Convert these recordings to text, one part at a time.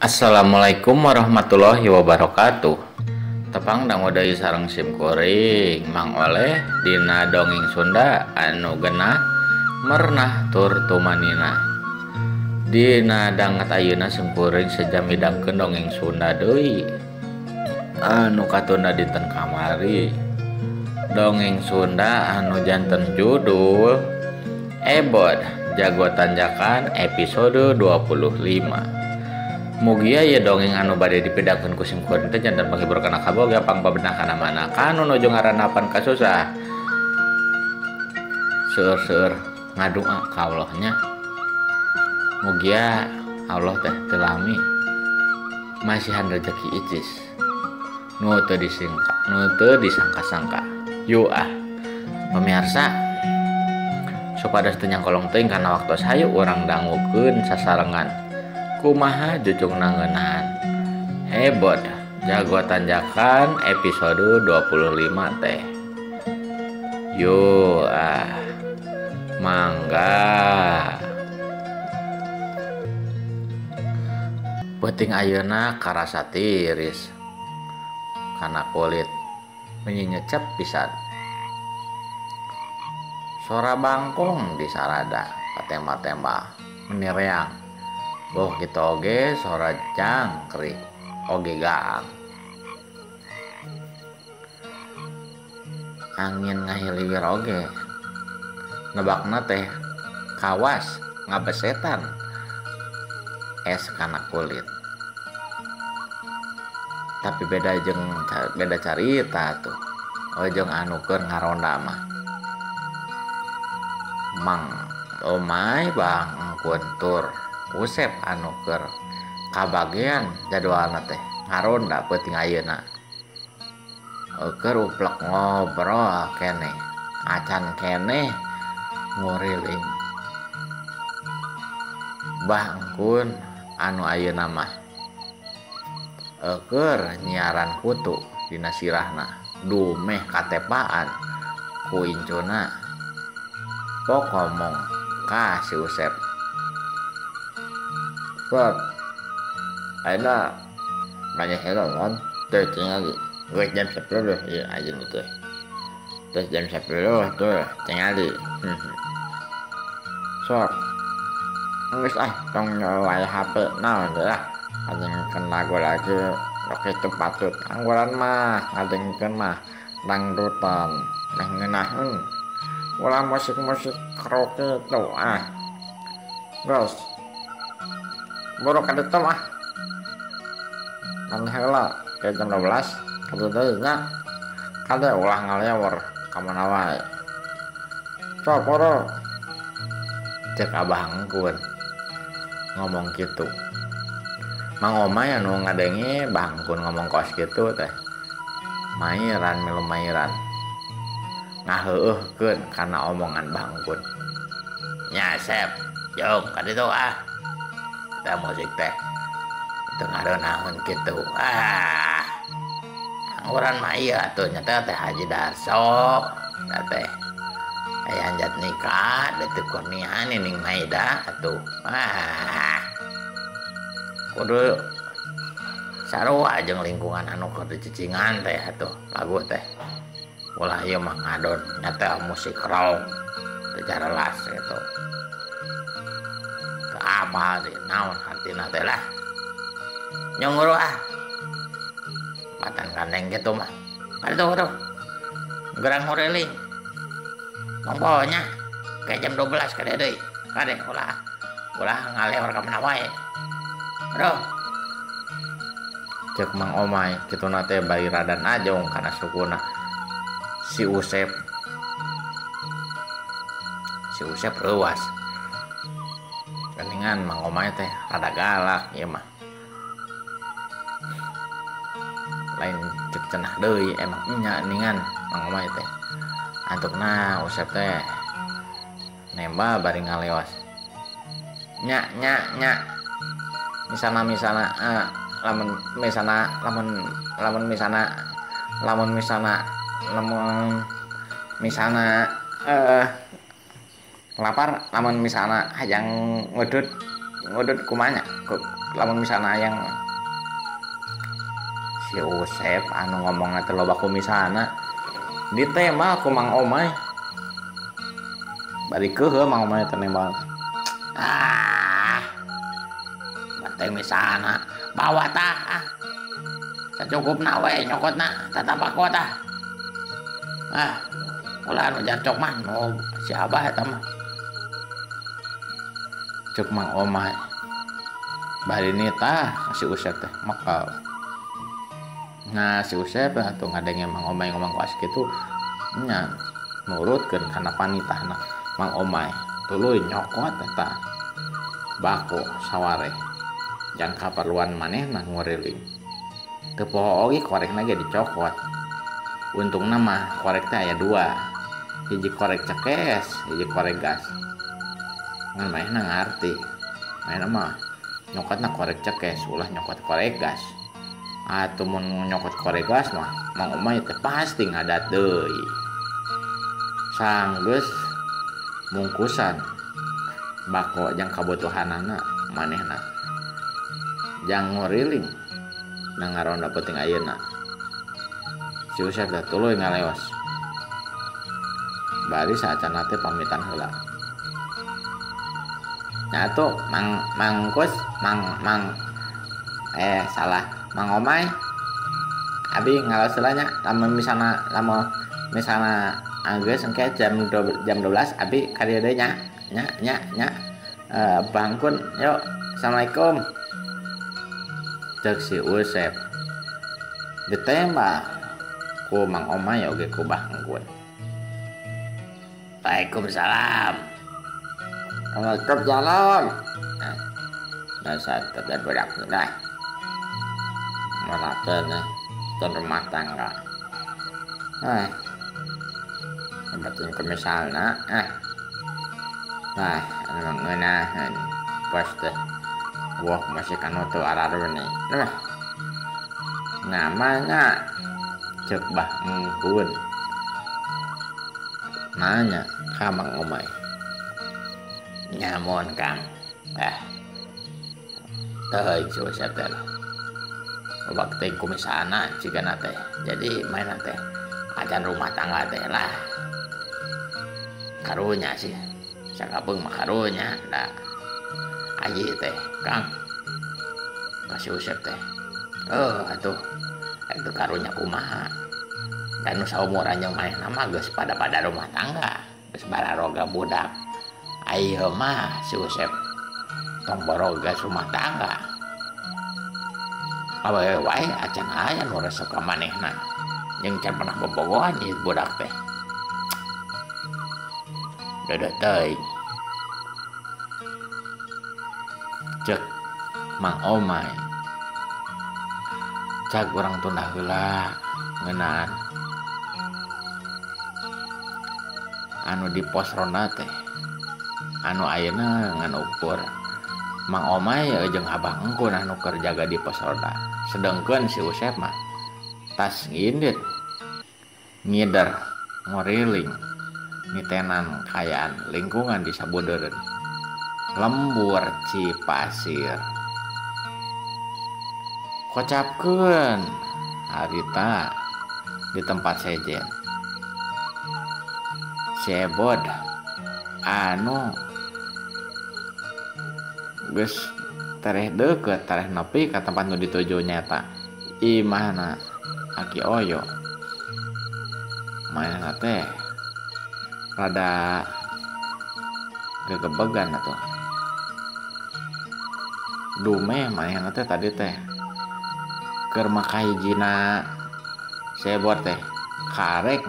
Assalamualaikum warahmatullahi wabarakatuh. Tepang dangu deui sareng sim kuring Mang Oleh dina dongeng Sunda anu genah merenah tur tumanina. Dina danget ayeuna sim kuring sejam midangkeun dongeng Sunda deui anu katunda dinten kamari. Dongeng Sunda anu janten judul Ebod Jago Tanjakan episode 25. Mugia ye dongeng anu bade dipidangkeun ku sim kuring teh janten panghibur kana kaboga pangpabenah kana mana kanu nuju ngaranapan kasusah. Seueur-seueur ngadua ka Allah nya. Mugia Allah teh teu lami masihan rezeki icis nu teu disangka, nu teu disangka-sangka. Yuk ah pemirsa, supados teu nyangkolong teuing kana waktos hayu urang dangukeun sasarengan. Kumaha jucungna ngeunahan Ebod Jago Tanjakan episode 25 teh. Yo ah mangga. Peuting ayeuna karasa tiris kana kulit menyecep pisan. Sora bangkong di sarada patema-tema menireang. Boh kitu oge sora jangkrik oge gaang. Angin ngahiliwir oge nebakna teh kawas ngabesetan es kana kulit. Tapi beda jeung beda carita tuh. Jeung anu keur ngaronda mah. Mang Omay Bang Engkun tur Usep anu keur kabagean jadwalna teh ngaronda peuting ayeuna. Keur uplek ngobrol keneh, acan keneh nguriling. Bah Engkun anu ayeuna mah keur nyiaran kutu dina sirahna, dumeh katepaan ku incuna. Pok ngomong ka si Usep. Bab, ayeuna banyak heula kan, teu tingali. Geus jam 10 ieu ayeuna teh. Terus jam 10 tuh tingali. Sok. Geus ah tong nyawa HP naon teh lah. Ngadengkeun lagu-lagu rock itu patut. Angguran mah ngadengkeun mah dangdutan meh ngeunaheun. Ulah musik-musik rock itu ah. Geus. Buru ka ditu mah. Maneh heula ke jam 12 kade deui nya. Kade ulah ngalewor ka mana wae. Sok buru. Cek Abah Engkun ngomong kitu. Mang Omay anu ngadenge Bah Engkun ngomong kos kitu teh. Mairan milu mairan. Ngaheueuhkeun kana omongan Bah Engkun. Nya Sep, jong ka ditu ah. Teh musik teh teu ngareunahun kitu. Ah. Angguran mah ieu atuh nya teh Haji Darso teh. Aya anjat nikah detik kurniaan ning Maida atuh. Ah. Kudu sarua jeung lingkungan anu keur dicicingan teh atuh lagu teh. Ulah ieu mah ngadon nya teh musik rock teu jarelas kitu. Apa di naon hartina teh lah. Nyunguru ah. Batan kandeng kitu mah. Aduh aduh. Gerang hureling. Monggo nya ke jam 12 kade deui. Kade ulah. Ulah ngalewar ka mana wae. Aduh. Cek Mang Omay kituna teh bari radan ajong kana sukuna si Usep. Si Usep reuas. Geningan Mang Omay teh rada galak ieu mah. Lain cek cenah deui emang nya ningan Mang Omay teh. Antukna Usep teh nembah bari ngaleos. Nya nya nya. Misana misana lamun misana lamun lamun misana lamun misana lamun misana lapar lamun misalna hayang ngudut ngudut kumanya Lamun misalna hayang si Usep anu ngomongna teh loba kumisana ditembak ku Mang Omay. Bari keuheuh Mang Omay teh nembak. Ah. Bateng misana bawa tah ah. Sacukupna we nyokotna tata bako tah. Ah, ulah nu jarcok mah nu si Abah eta mah. Cek Mang Omay. Bari nitah si Usep teh makal. Nah si Usep atuh ngadenge Mang Omay ngomong kuas kitu nya nurutkeun kana panitahna Mang Omay. Tuluy nyokot eta bako sawareh jang kaperluan manehna nguriling. Teu poho oge korekna ge dicokot. Untungna mah korek teh aya dua. Hiji korek cekes, hiji korek gas. Ngan manehna ngarti. Manehna mah nyokotna korek cekes, ulah nyokot korek gas. Atuh mun nyokot korek gas mah Mang Omay teh pasti ngadat deui. Sanggeus mungkusan bako jang kabutuhanana manehna. Jang nguriling na ngaronda penting ayeuna. Si Usep teh tuluy ngaleos. Bari saacana teh pamitan heula. Nya atuh Mang Mangkus Mang Mang eh salah Mang Omay abi ngaleos heula nya lamun misalna anggeus engke jam 12 abi ka dieu deui nya nya nya nya bangkun yuk assalamualaikum. Cek si Usep ditembak ku Mang Omay oge ku Bah Engkun. Waalaikumsalam. Waalaikumsalam. Nah, saat terjadi budak dah. Malah teh rumah tangga. Penting ke misalna nah anu ngeunaheun pos teh wah masih kanu teu araruni. Nah namanya cek Bah Engkun nanya ka Mang Omay. Nyamun Kang. Teuing si Usep teh lah. Loba teh kumisana cigana teh. Jadi mainan teh acan rumah tangga teh lah. Karunya sih. Sakapeung mah karunya da. Aji teh Kang. Ka si Usep teh. Oh atuh itu karunya kumaha. Dan nu saumuran jeung manehna mah geus pada-pada rumah tangga, geus bararoga budak. Ayeuna mah si Usep tong boroga rumah tangga. Awewe wae acan aya nu resep ka manehna. Jeung can pernah bobogohan ieu budak teh. Dadah teuing. Cek Mang Omay. Cag urang tunda heula ngeunaan anu di pos ronda teh anu ayeuna ngan ukur Mang Omay jeung Abah Engkun anu keur jaga di pos ronda. Sedengkeun si Usep mah tas ngindit ngider ngoriling nitenan kayaan lingkungan di sabudeureun lembur Cipasir. Kocapkeun harita di tempat sejen si Ebod anu geus tereh deukeut tereh nepi ka tempat nu dituju nyata imahna Aki Oyo. Manehna teh rada gegebegan atuh. Dumeh manehna teh tadi teh keur makahijina si Ebod teh karek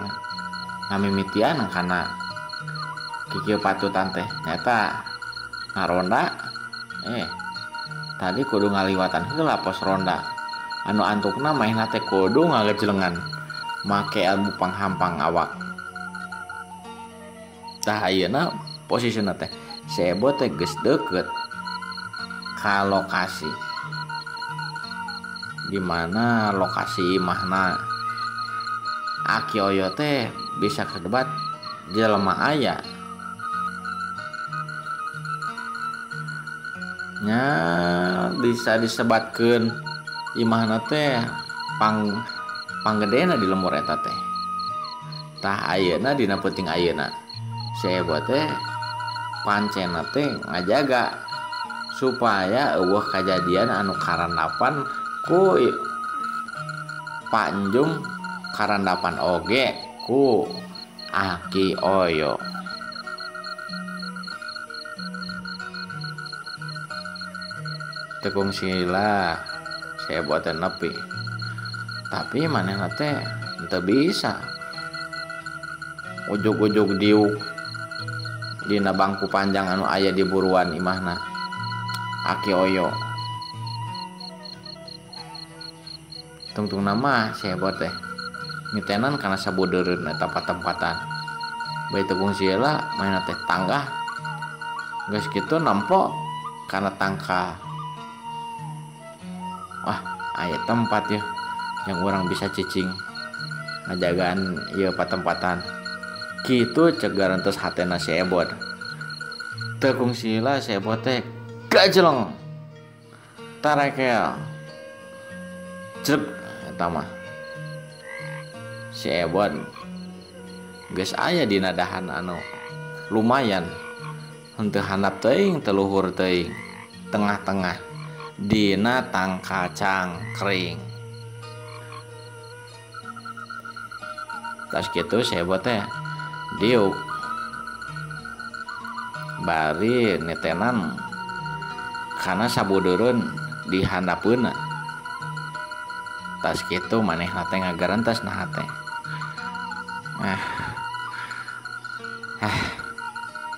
ngamimitian kana kikieu patutan teh nyata ngaronda. Tadi kudu ngaliwatan heula pos ronda anu antukna manehna teh kudu ngagejlengan make ilmu panghampang awak. Tah ayeuna posisina teh si Ebod teh geus deukeut ka lokasi di mana lokasi imahna Aki Oyo teh bisa kedebat jelema aya. Nya bisa disebatkeun imahna teh panggedena di lembur eta teh. Tah ayeuna dina peuting ayeuna si Ebot teh pancena teh ngajaga supaya eueuh kajadian anu karandapan ku Pak Njum, karandapan oge ku Aki Oyo. Tekung sila saya buatan nepi, tapi manehna teh teu bisa ujug-ujug diuk dina bangku panjang anu aya di buruan imahna Aki Oyo. Tungtung nama saya buat teh mitenan kana sabudeureun eta patempatan. Bae tekung sila manehna teh tanggah geus kitu nempo kana tangkal. Wah, aya tempat ya yang orang bisa cicing ngajagaan ieu patempatan. Kitu cek garantos hatena si Ebot. Tekung sila si Ebot teh gajeleng tarekel jreg eta mah. Si Ebot geus aya dina dahan anu lumayan, henteu handap teuing teu luhur teuing, tengah-tengah dina tangkal cangkring. Tas kitu si Ebot teh diuk bari nitenan kana sabudeureun di handapeuna. Tas kitu manehna teh ngagarantas na hate.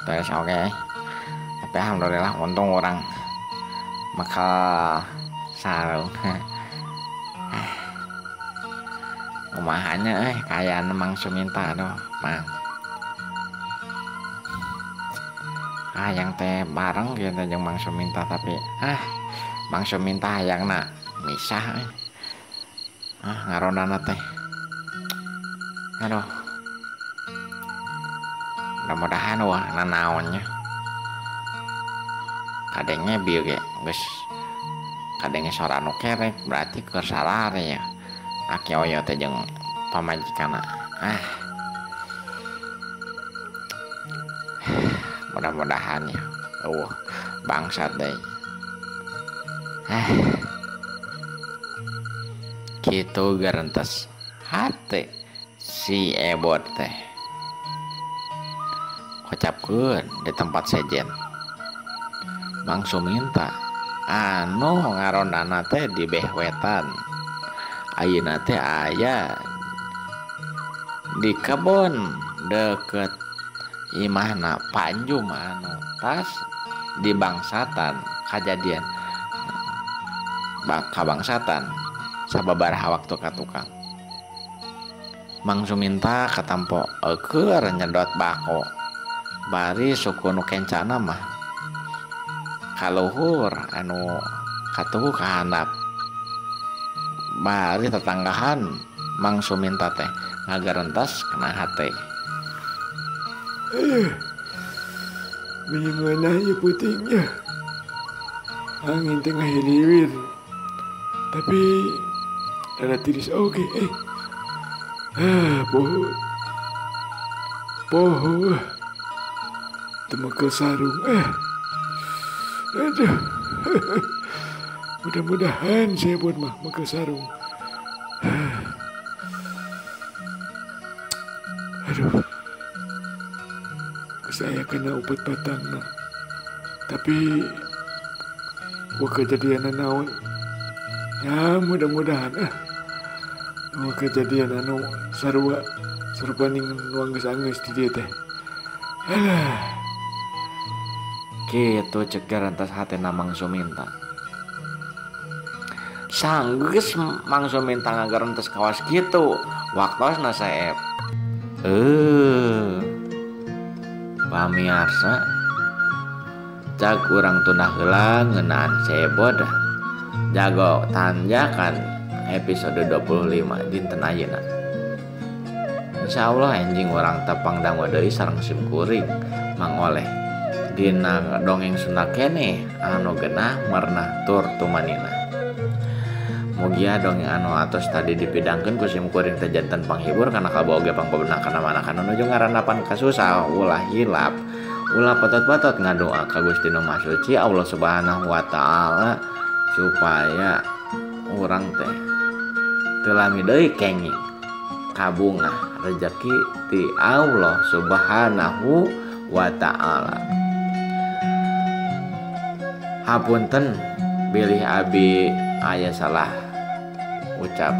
Terus oke. Tapi alhamdulillah untung orang maka sarung. Kumahannya kayak Mang Suminta aduh, Mang. Yang teh bareng gitu jeung Mang Suminta tapi Mang Suminta hayangna misah. Ngarondana teh. Aduh. Mudah-mudahan wah nanaonnya. Kadengnya bieu ge geus kadenge sora anu kerek berarti keur sarare ya. Aki Oyo teh jeung pamajikanna. Mudah-mudahan ya. Bangsat deui. Kitu garentes hate si Ebot teh. Kocapkeun di tempat sejen. Mang Suminta anu ngarondana teh di behwetan. Ayeuna teh aya di kebon deket imahna Panjum anu tas di bangsatan kajadian kabangsatan sababaraha waktu ka tukang. Mang Suminta katampo keur nyedot bako bari suku nu kencana mah kaluhur anu katuhu ka handap. Bari tetanggahan Mang Suminta teh ngagarentas kena hate. Bagaimana ya putingnya? Angin tengah hiliwir. Tapi rada tiris oke. Poho. Poho. Temekel sarung. Aduh. Mudah-mudahan saya buat mah mekel sarung. Aduh. Saya kena upat batang nah. Tapi wah kejadian naon. Ya mudah-mudahan wah kejadian anu sarua sarupaning nu anggeus-anggeus di dieu teh. Alah. Kitu cek garantas hatena Mang Suminta. Sanggeus Mang Suminta ngagarantes kawas kitu waktosna saep. Pamiarsa cak urang tundah heula ngeunaan Sebod jago tanjakan episode 25 dinten ayeuna. Insyaallah enjing urang tepang dangu deui sareng sim kuring Mang Oleh dina dongeng Sunda keneh anu genah merenah tur tumanina. Mugia dongeng anu atos tadi dipidangkeun ku sim kuring teh janten panghibur kana kabawa oge pangpabenah kana manakan nuju ngarandapan kasusah. Ulah hilap, ulah patot-patot ngadoa ka Gusti Nu Maha Suci Allah Subhanahu wa Ta'ala supaya urang teh teu lami deui kenging kabungah rejeki ti Allah Subhanahu wa Ta'ala. Hapunten bilih abi aya salah ucap.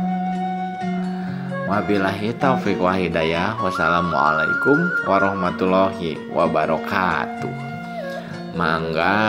Wabillahi taufik wa hidayah. Wassalamualaikum warahmatullahi wabarakatuh. Mangga.